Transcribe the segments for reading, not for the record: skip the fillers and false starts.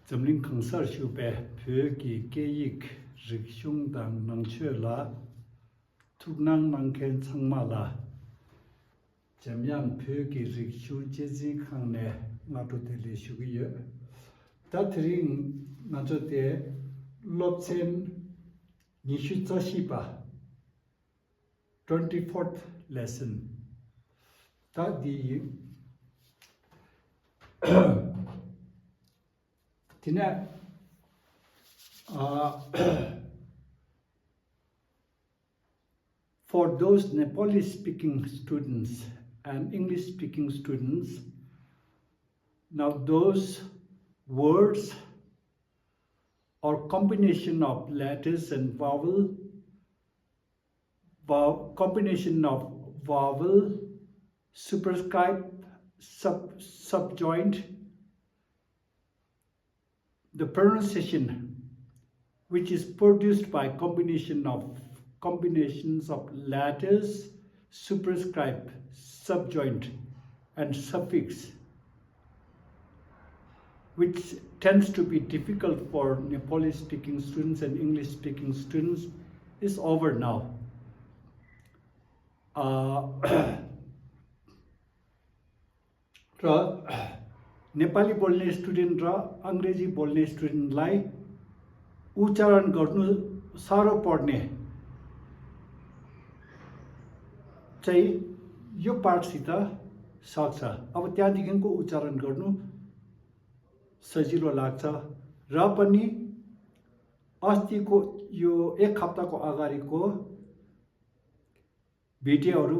Zamling Kangsar Shube, Pyoki, Keyik, Rikshung Dang Nangchula, Tugnang Nangken Changmala, Jamyang Pyoki Rikshu Jezi Kangne, Natutele Shugiye. That ring Natote Lobsen Nishutsa Shiba, 24th lesson. That the Tina for those Nepali speaking students and English speaking students, now those words or combination of letters and vowel, combination of vowel, superscript, subjoint, the pronunciation which is produced by combinations of letters, superscript, subjoint, and suffix, which tends to be difficult for Nepali speaking students and English speaking students, is over now. Nepali बोल्ने student र अंग्रेजी बोल्ने स्टुडेन्टलाई उच्चारण गर्नु साह्रो पर्ने चाहिँ यो पाठसित सक्छ। अब त्यहाँदेखिको उच्चारण गर्नु सजिलो लाग्छ र पनि अस्तिको यो एक हप्ताको अगाडिको भिडियोहरू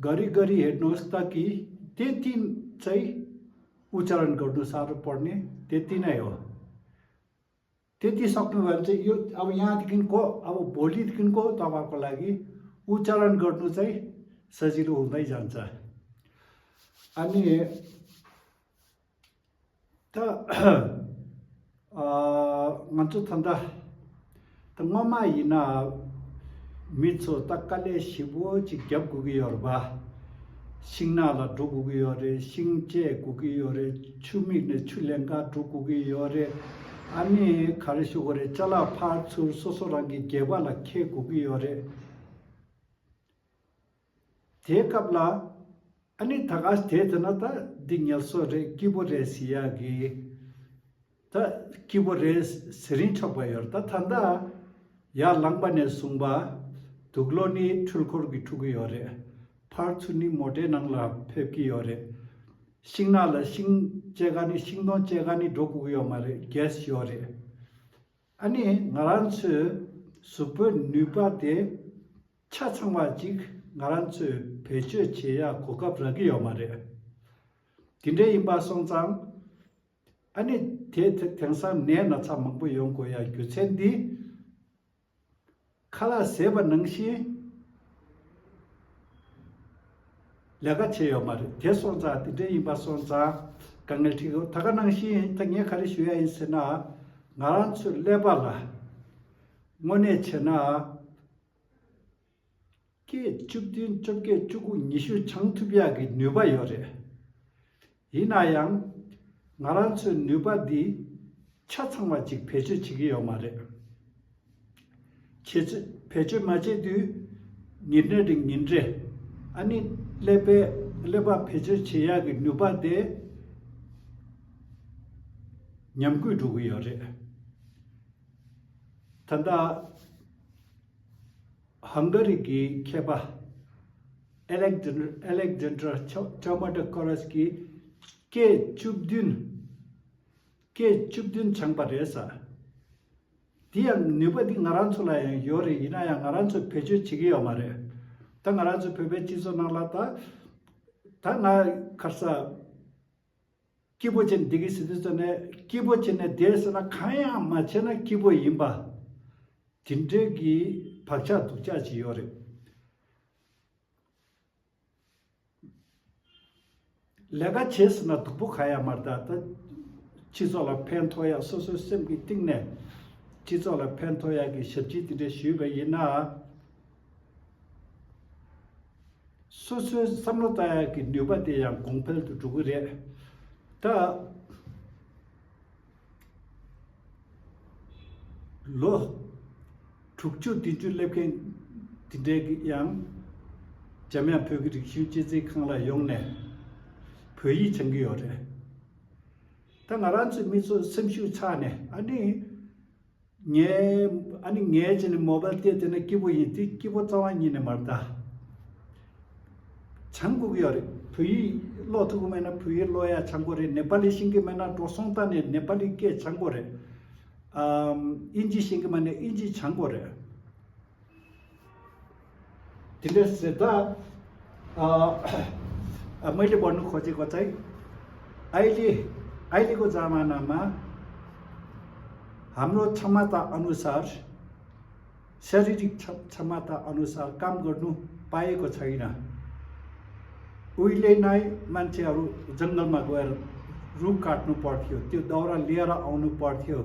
गरी हेर्नुहोस् त कि त्यति चाहिँ उच्चारण गर्नु साह्रो पर्ने त्यति नै हो। त्यति सक्नुभयो भने चाहिँ यो अब यहाँदेखिको अब भोलिदेखिको तपाईहरुको लागि उच्चारण गर्नु चाहिँ सजिलो हुँदै जान्छ। अनि त मन्चु थन्दा त ममा हिना मिचो तक्कले शिवो चिग्याप गुगियरबा सिंगनाला टुकुगियोरे सिंचे कुगियोरे छुमिने छुलेंगा टुकुगियोरे अनि खारिसुगोरे चला फाछु सोसोरांगी गेवाला खे कुगियोरे थे कबला अनि थगास थे तना त दिङयलसोरे किबोरे सियागी त किबोरे सरिन छबयर त थन्दा या लंगबने सुंबा दुग्लोनी ठुलखोरगी ठुगियोरे फार्चुनी मोटे नंगला फेकी ओरे सिंगनाला सिंग चेगानी सिंगदो चेगानी डोकुयो मारे गैस योरे अनि ngaranch super nupaते छाछंवाजिक ngaranch पेचे चेया कोकाप्रगी योमारे तिन्डे इम्बा सोंचांग अनि थे थेंसा ने नचा मंगबो योंको या गुसेंदी खाला सेबा नंगसी लेगा체요 말 대손자 ति데 이바손자 강nel티고 타가낭시 땅에 가리슈야 인스나 나란츠 레발라 모네체나 키 줍딘 좁게 주고 니슈 창투비하기 뉴바요레 이나양 나란츠 뉴바디 차창마직 배주치기요 말에 제주 배주 맞에도 니르딩 닌제 아니 레바 페저 제약이 누바데 냠구 두고요래 탄다 헝가리기 케바 알렉산더 토마토 코라스키 के 줍든 장바레사 디앙 누바디 나란솔라야 요리 이나야 나란솔 페저 치기요 말에 당아라즈 페베치소 나라타 타나 카사 키보젠 디기스드전에 키보젠에 대해서나 카야 마체나 키보 임바 진짜기 박자 두자지요레 레가 체스나 두부 카야 마르다타 치졸라 펜토야 소소셈기 띵네 치졸라 펜토야기 셔지티데 슈베이나 소소 삼로다야 그 뉴바데양 공펠도 두고래 다 lo tukchu tinchu lepken tindeg yang jamia phyogi rikshu chi khangla yongne phyi changgi yore ta ngaran chu mi so simshu chane 아니 녜지는 모바일 때는 기부인지 기부 자원이네 말다 장국이요 부이 로트구메나 부이 로야 장고래 네팔리 싱게메나 도송탄에 네팔리께 장고래 인지 싱게메나 인지 장고래 딜레스다 मैले भन्नु खोजेको चाहिँ अहिलेको जमानामा हाम्रो क्षमता अनुसार शारीरिक क्षमता अनुसार काम गर्नु पाएको छैन उहिले नै मान्छेहरू जंगलमा गएर रुख काट्नु पर्थ्यो त्यो दाउरा लिएर आउनु पर्थ्यो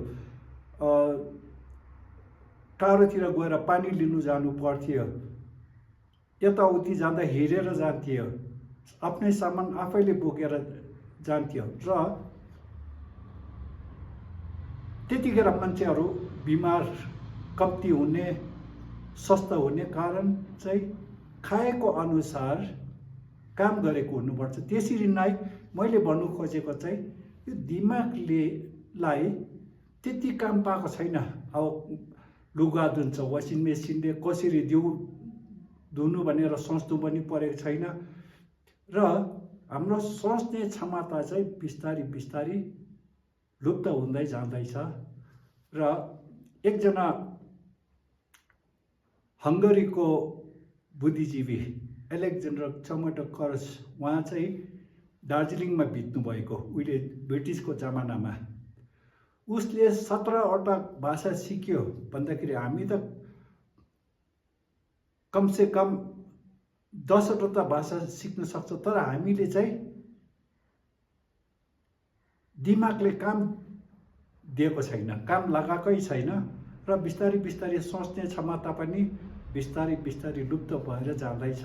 टाढोतिर गएर पानी लिनु जानु पर्थ्यो यताउति जाँदा हेरेर जान्थ्यो आफ्नै सामान आफैले बोकेर जान्थ्यो र त्यतिखेर मान्छेहरू बिमार कम्ती हुने स्वस्थ हुने कारण चाहिँ खाएको अनुसार काम गरेको हुनुपर्छ त्यसरी नै मैले भन्नु खोजेको चाहिँ यो दिमागले त्यति काम पाएको छैन अब लुगा धुन्छ वासिङ मेसिनले कसरी धुनु भनेर सोच्नु पनि परेको छैन र हाम्रो सोच्ने क्षमता चाहिँ बिस्तारी बिस्तारी लुप्त हुँदै जाँदैछ र एकजना हंगरीको बुद्धिजीवी एलेक्जेन्डर चमोटकर्स उहाँ चाहिँ दार्जिलिङमा बित्नु भएको उहिले ब्रिटिसको जमानामा उसले 17वटा भाषा सिक्यो भन्दाखेरि हामी त कम से कम 10वटा भाषा सिक्न सक्छ तर हामीले चाहिँ दिमागले काम दिएको छैन काम लगाएकै छैन र बिस्तारी बिस्तारी सोच्ने क्षमता पनि बिस्तारी बिस्तारी लुप्त भएर जाँदैछ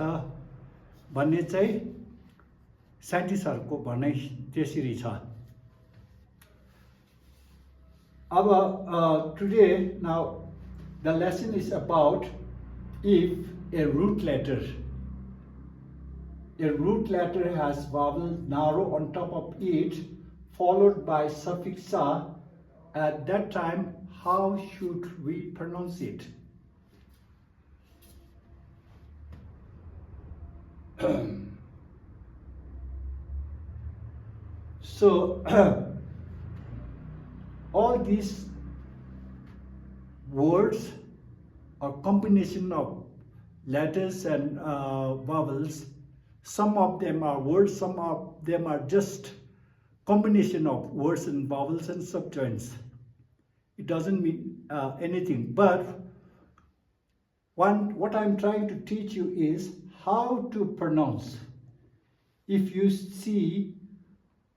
भन्ने चाहिँ साइन्टिस्टहरुको भनाइ त्यसरी छ अब today now the lesson is about if a root letter has vowel narrow on top of it followed by suffix sa, at that time how should we pronounce it? So all these words are combination of letters and vowels. Some of them are words, some of them are just combination of words and vowels and subjoints. It doesn't mean anything, but what I'm trying to teach you is how to pronounce. If you see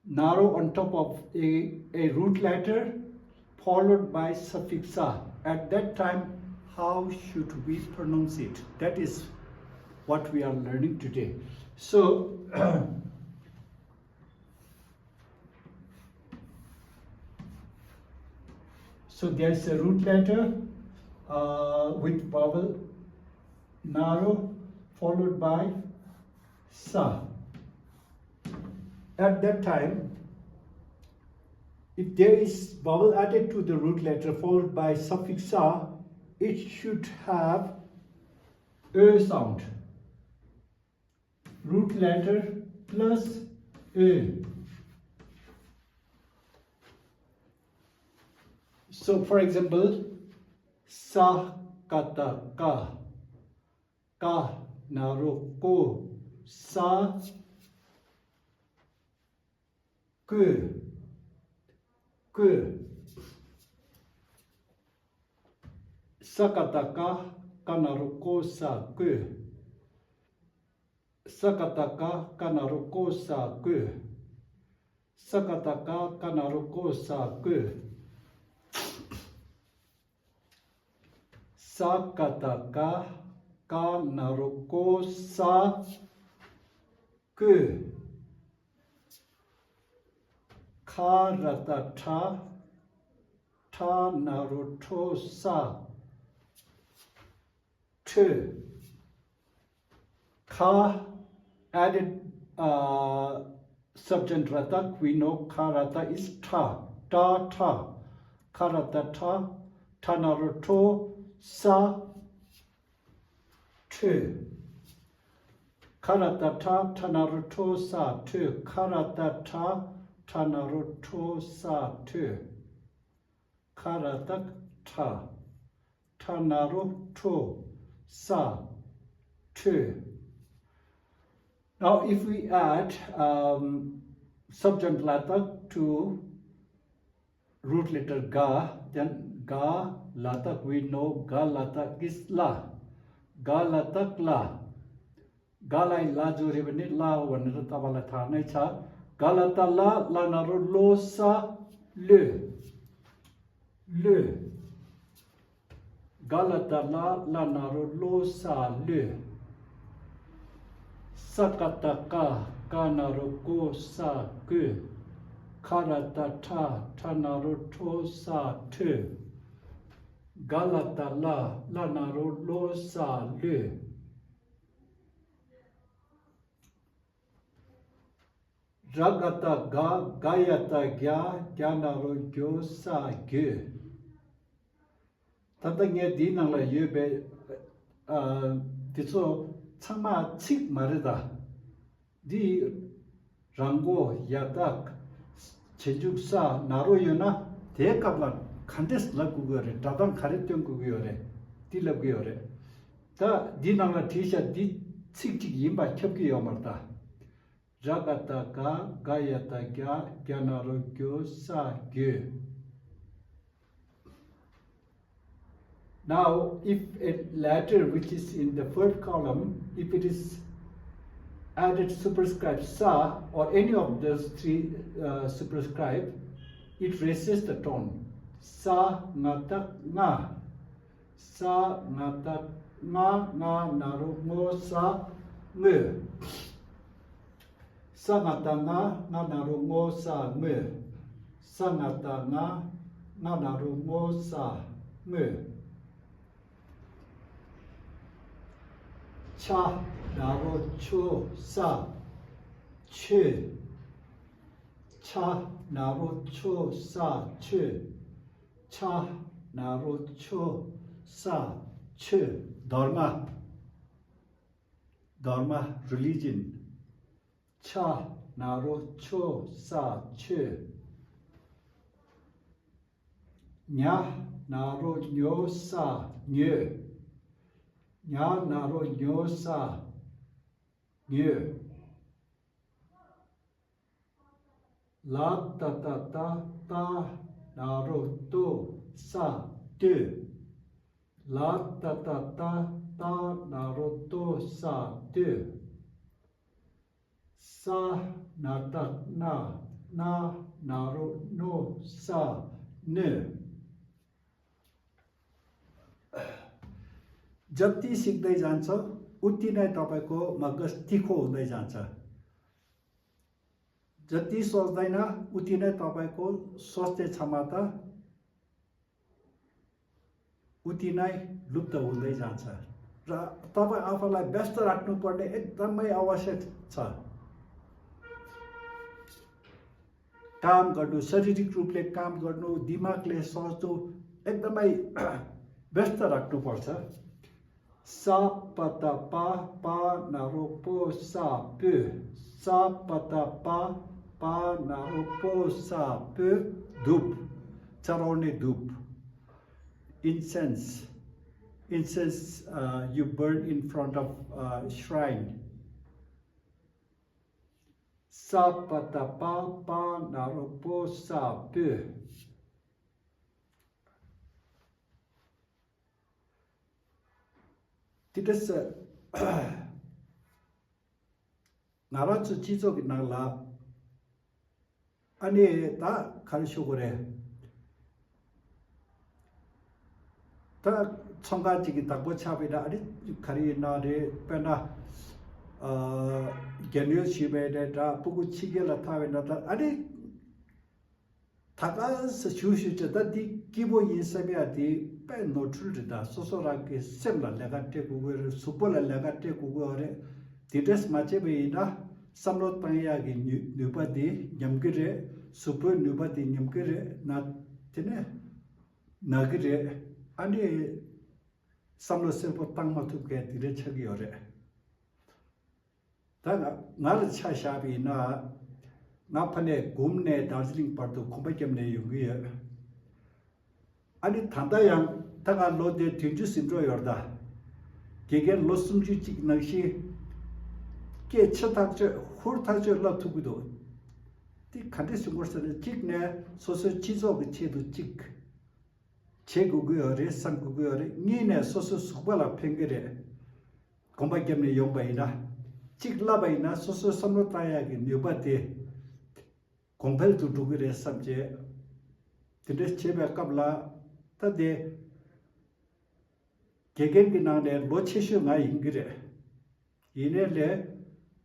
narrow on top of a root letter followed by suffix sa, at that time how should we pronounce it? That is what we are learning today. So so there is a root letter with vowel narrow followed by sa. At that time, if there is vowel added to the root letter followed by suffix sa, it should have a sound. Root letter plus a. So for example, sa kata ka, ka naro ko, sa ku, ku, sa kata ka, ka naro ko sa ku, sa kata ka, ka naro ko sa ku, sa kata ka, ka naro ko sa ku. Sa kata ka, ka naruko sa ku. Ka rata tha, ta naru to sa tu. Ka added subject ratak, we know ka rata is ta, ta ta, ka rata ta, ta naru to sa tu. Karata ta, ta naru to sa tu, karata ta, ta naru to sa tu. Karatak ta, ta naru to sa tu. Now if we add subject latak to root letter ga, then ga latak we know ga latak is la. Ga latak la. Ga lai la jore भने la भनेर तपाईलाई थाहा नै छ. ga lata la la naru lo sa le. Le. Ga lata la la naru lo sa le. Sakata ka naru ko sa ku. Karata ta naru to sa tu. Galata la naru lo sa le. Ragata gayata gya naru gyo sa ge. Tata nge di nang la yube tiso chama chik marida. Di rango yatak chejuk sa naru yona de kaplan kandes lagu gore dadam kharetyong gu gore ti lagu gore ta di nang la tisha di chik chik yimba khapki yomarta. Jagata ka gayata gya naru gyo sa ge. Now, if a letter which is in the first column, if it is added superscript sa or any of those three superscript, it raises the tone. Sa ngata nga. Sa ngata nga naru ngo sa nge. Sa ngata nga naru ngo sa nge. Sa ngata nga naru ngo sa nge. Cha naru cho sa che. Cha naru cho sa che. Cha naru cho sa che. Dharma, religion. Cha naru cho sa che. Nya naru nyo sa nye. Nya naru nyo sa nye. La ta naru to sa te. La ta naru to sa te. Sa na naru no sa ne. जति सिक्दै जान्छ उति नै तपाईको मगज तिखो हुँदै जान्छ. जति सोच्दैन उति नै तपाईको सोच्ने क्षमता उति नै लुप्त हुँदै जान्छ र तपाई आफूलाई व्यस्त राख्नुपर्ने एकदमै आवश्यक छ. काम गर्नु, शारीरिक रूपले काम गर्नु, दिमागले सोच्नु एकदमै व्यस्त राख्नु पर्छ. Sa pata pa naru po sa pu. Sa pata pa naru po sa pu. Dhup. Charaune dhup. Incense. Incense you burn in front of shrine. Sa pata pa naru po sa pu. Tidas 나라츠 지속이 나라 아니 다 가르쳐 그래. 다 청가지기 다 고차비다 아니 가리나데 페나 게뉴 시베데다 부구 치게라 타베나다 아니 다가서 주시자다 디 기보 인사비아 디 노출이다 소소라게 셈라 내가 때 그거를 수벌라 내가 때 그거를 디데스 마체베이나 삼로 땅야기 뉴바디 냠게레 수퍼 뉴바디 냠게레 나 테네 나게레 아니 삼로 셈포 땅 마투게 디레 차기요레 다가 나르 차샤비나 나판에 곰네 다르링 파르도 콤바켐네 용기야 아니 단다양 다가 로데 딘주 심조 요르다 게게 로숨지 직 나시 게 쳇탁저 홀타저 라투기도 디 칸데스 고르서는 직네 소소 지조 치도 직 제국의 상국의 니네 소소 수발라 팽게레 콤바켐네 용바이나 직라바이나 소소 삼로타야기 뉴바데 공펠 두두그레 삼제 근데 제베 갑라 타데 개겐기 나네 로치슈 나 인그레 이네레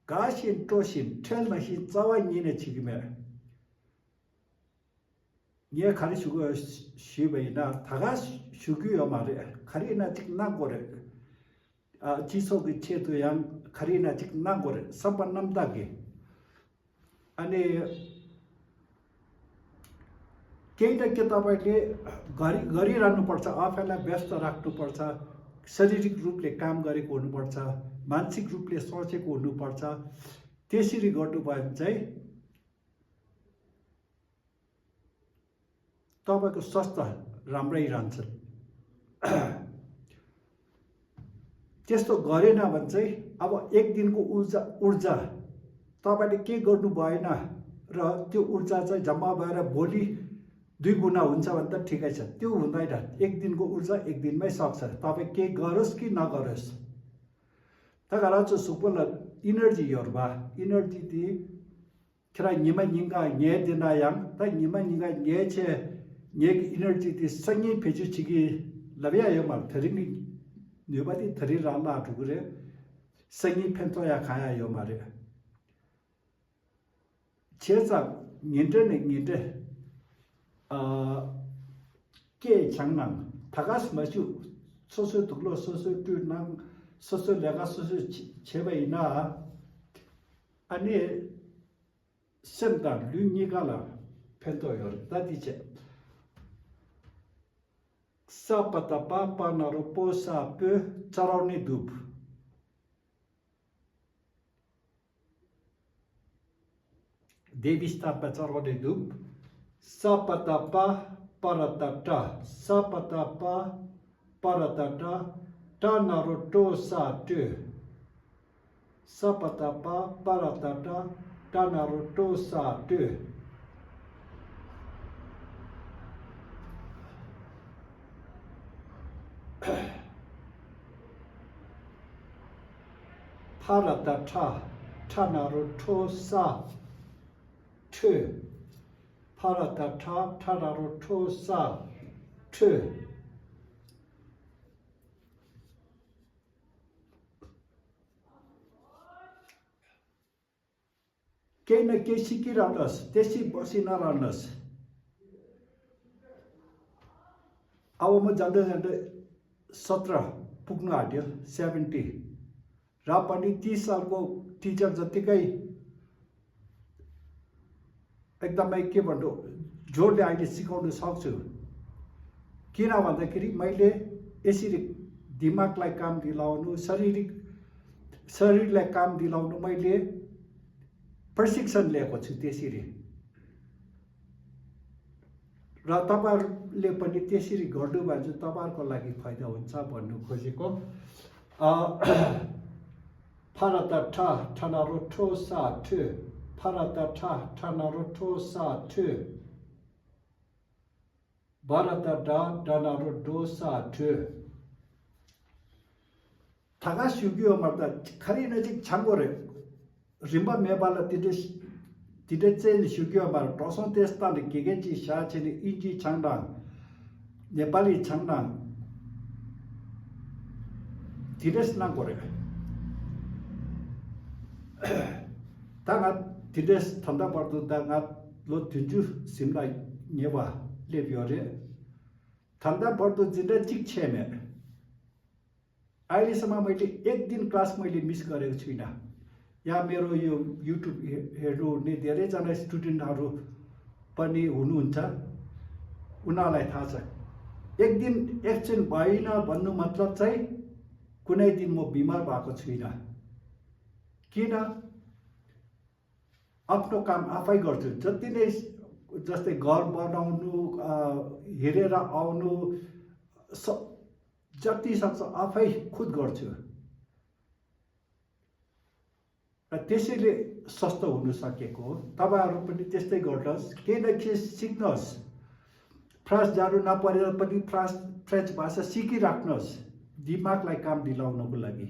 가신 토신 텔마시 자와니네 지금에 예 가리슈고 시베이나 다가 슈규요 말에 가리나 직난고레 아 지속의 체도양 가리나 직난고레 삼반 남다기 아니 केही के तपाईले गरिरहनुपर्छ आफैलाई व्यस्त राख्नुपर्छ शारीरिक रूपले काम गरेको हुनुपर्छ मानसिक रूपले सोचेको हुनुपर्छ त्यसरी गर्नुभयो भने चाहिँ तपाईको स्वास्थ्य राम्रै रहन्छ त्यस्तो गरेन भने चाहिँ अब एक दिनको ऊर्जा तपाईले के गर्नु भएन र त्यो ऊर्जा चाहिँ जम्मा भएर भोलि 2 गुना हुन्छ भने त ठिकै छ त्यो हुँदैन एक दिनको ऊर्जा एक दिनमै सक्छ तपाई के गरोस् कि नगरोस् तगराच सुपल एनर्जी योरबा एनर्जी दि खरा निमा निंगा nye dina yang ta nima ninga nye che nye energy दि संगी पेजु चिगी लबिया यो मा थरिनि न्युबादि थरि राला ठुगुरे संगी फेन्तो या खाया यो मारे छेजा निन्टे के 장난 다가스 마주 소소 둘로 소소 뚜난 소소 내가 소소 제베이나 아니 셈다 류니가라 펜토요 다디체 사파타 파파나로 포사 페 차라우니 둡 데비스타 파차로데 둡 sapatapa paratata sapatapa paratata tanaroto sa tu sapatapa paratata tanaroto sa tu paratata tanaroto sa tu 파라타타 타라로토사 트 केना के सिकिरहनुहोस् त्यसै बसिनरहनुहोस् अब म जाँदै जाँदै 17 पुग्न आँट्यो 70 र पनि 30 सालको टिचर जतिकै एकदमै के भन्नु जोडले अहिले सिकाउन सक्छु किन भन्दाखेरि मैले यसरी दिमागलाई काम दिलाउनु शरीरलाई काम दिलाउनु मैले प्रशिक्षण लिएको छु त्यसरी र तपाईहरुले पनि त्यसरी गर्नु भने चाहिँ तपाईहरुको लागि फाइदा हुन्छ भन्नु खोजेको फाराता ठनारोटो सा थ 파라타타 타나로토사 트 바라타다 다나로도사 트 다가슈기오 말다 카리나직 장고레 림바 메발라 디데체일 슈기오 말 도선테스탄 기겐지 샤체니 인지 장당 네팔리 장당 디데스나 고레 다가 디데스 탄다 버도 다가 로 딘주 심라 नेवा लेभ्योरे ठन्डा बढ्दो जिन्दा चिक छेमे अहिलेसम्म मैले एक दिन क्लास मैले मिस गरेको छुइनँ यहाँ मेरो यो युट्युब हेर्नुहुने धेरैजना स्टुडेन्टहरू पनि हुनुहुन्छ उनीहरूलाई थाहा छ एक दिन एक्सचेन्ज भएन भन्नु मतलब चाहिँ कुनै दिन म बिमार भएको छुइनँ किन आफ्नो काम आफै गर्छु जति नै जस्तै घर बनाउनु हेरेर आउनु जति सक्छ आफै खुद गर्छु र त्यसैले स्वस्थ हुन सकेको हो तपाईहरु पनि त्यस्तै गर्नुहोस् केही न केही सिक्नुहोस् फ्रान्स जानु नपरेर पनि फ्रेन्च भाषा सिकिराख्नुहोस् दिमागलाई काम दिलाउनको लागि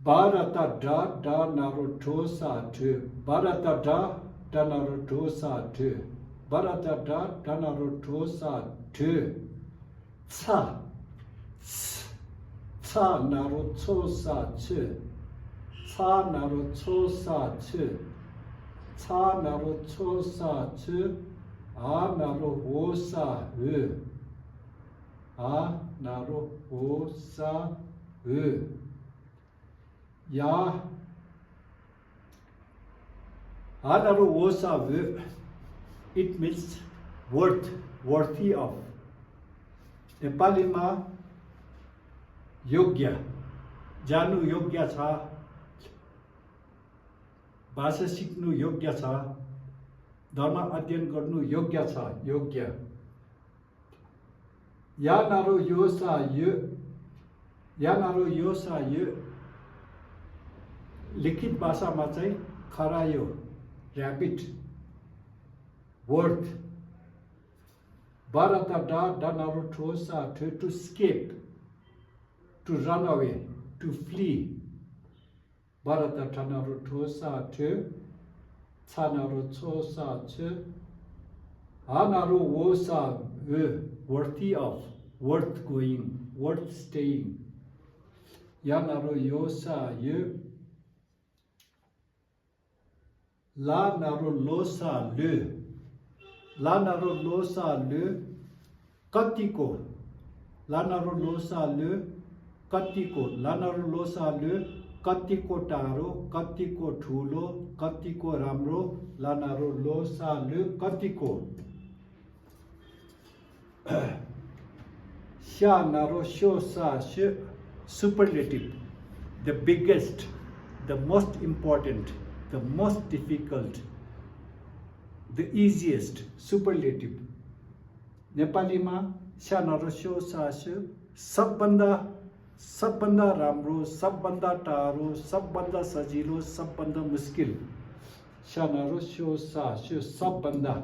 Barata da narutosa tu. Barata da narutosa tu. Barata da narutosa tu. Ca. Ca narutosa tu. Ca narutosa tu. Ca narutosa tu. A narutosa u. A narutosa u. Ja, hanaru osa it means worthy of. नेपालीमा योग्य जानु योग्य छ भाषा सिक्नु योग्य छ धर्म अध्ययन गर्नु योग्य छ योग्य या नारो योसा यो लिखित भाषामा चाहिँ खरायो rabbit worth Barata da narutosa to escape, to run away, to flee. Barata da narutosa to narutosa to Hanaru wosa worthy of, worth going, worth staying. Yanaru yosa you La naru losa le. La naru losa le. Katiko. La naru losa le. Katiko. La naru losa le. Katiko taro. Katiko thulo. Katiko ramro. La naru losa le. Katiko. Sha naru shosa she. Superlative. The biggest. The most important. The most difficult, the easiest, superlative. नेपालीमा सानो so सासु सबभन्दा राम्रो सबभन्दा टाढो सबभन्दा सजिलो सबभन्दा मुस्किल सानो सो सासु सबभन्दा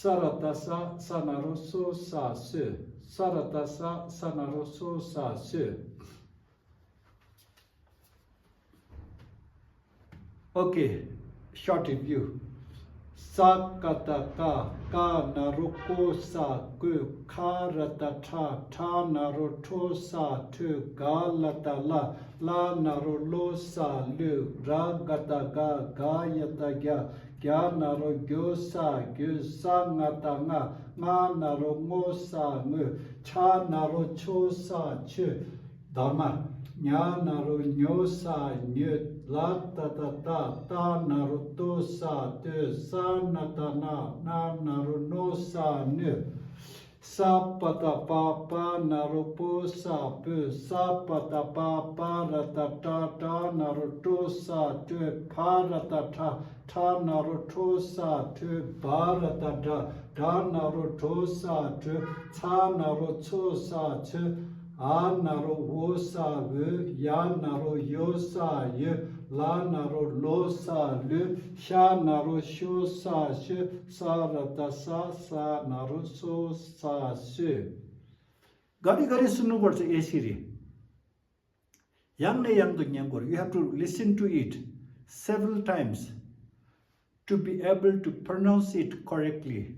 सरतसा सानो सो सासु सरतसा सानो सो सासु Okay, short review. Sakataka ka naruko sa ku karata ta naruto sa tu galata la narulo sa lu ragata ga yata gya naru gyo sa ngata nga naru ngo sa ngu cha naru cho sa chu dharma nya naru nyo sa nyu la ta naru to sa te sa na naru no sa nyu sa pata pa naru po sa pu sa pata pa rata ta naru to sa te pa rata ta naru to sa te ba rata da naru to sa te cha naru cho sa te A naru wo sa vu, ya naru yo sa ye, la naru lo sa lu, sha naru shu sa shu, sa rata sa naru so sa shu. Gari सुन्नुपर्छ यसरी yang you have to listen to it several times to be able to pronounce it correctly.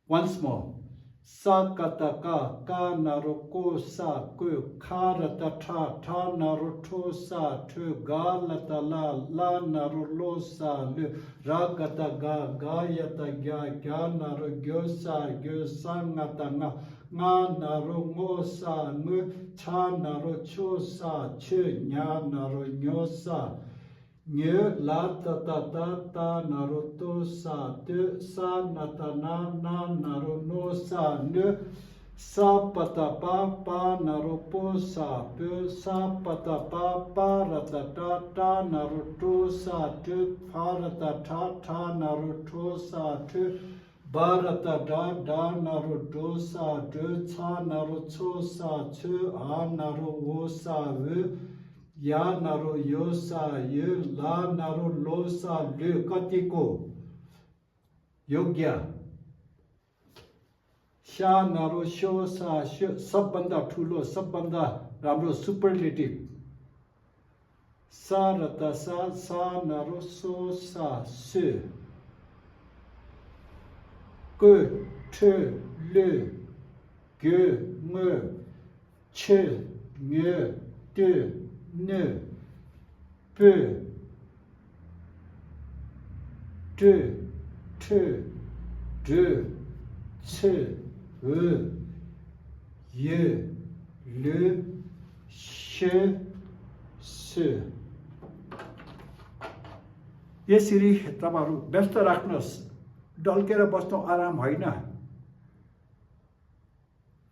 Once more, sa kata ka naro ko sa ku kha rata tha naro tho sa thu ga lata la naro lo sa lu ra kata ga yata gya naro gyo sa ngata nga naro ngo sa ngu cha naro cho sa che nya naro nyo sa Nye la ta naro to sa te sa nata na naro no sa ne sa pata pa naro po sa pe sa pata pa rata ta naro to sa te pa rata ta naro to sa te barata da naro do sa de cha naro cho sa che a naro wo sa ve या नारो यो सा ये ला नारो लो सा ले कतिको योग्य शा नारो show सा सबभन्दा ठुलो सबभन्दा राम्रो सुपरलेटिभ सा रता सा नारो सो सा से क ठ ल ग म छ ङ ट ne pe de te de ce ye le she se यसरी तपाईहरु व्यस्त राख्नुस् डल्केर बस्नु आराम होइन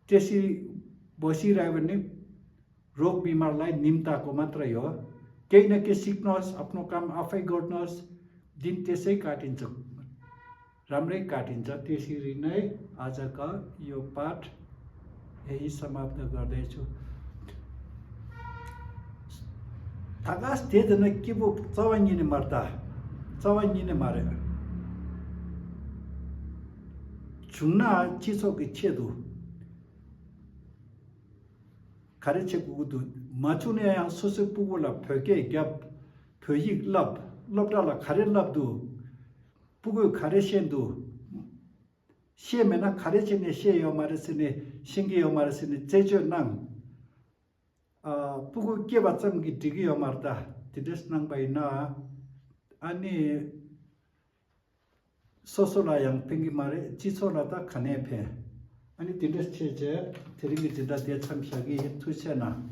त्यसरी बसिरह्यो भने रोग बिमारलाई निम्ताको मात्रै हो केही न केही सिक्नुहोस् आफ्नो काम आफै गर्नुहोस् दिन त्यसै काटिन्छ राम्रै काटिन्छ त्यसरी नै आजका यो पाठ यही समाप्त गर्दैछु थागास देदन के बो चवाइने मर्दा चवाइने मारे 중나 지속이 채도 가르치고 우도 맞추네 소소 부고라 벽에 겹 벽이 럽다라 가래럽도 부고 가르신도 시에면나 가르치네 시에요 말했으니 신기요 말했으니 제주낭 부고 깨봤점기 되게요 말다 디데스낭 바이나 아니 소소라 양팽기 말에 지소라다 가네페 아니 디데스 체제 드리기 디다 대 참샤기 투세나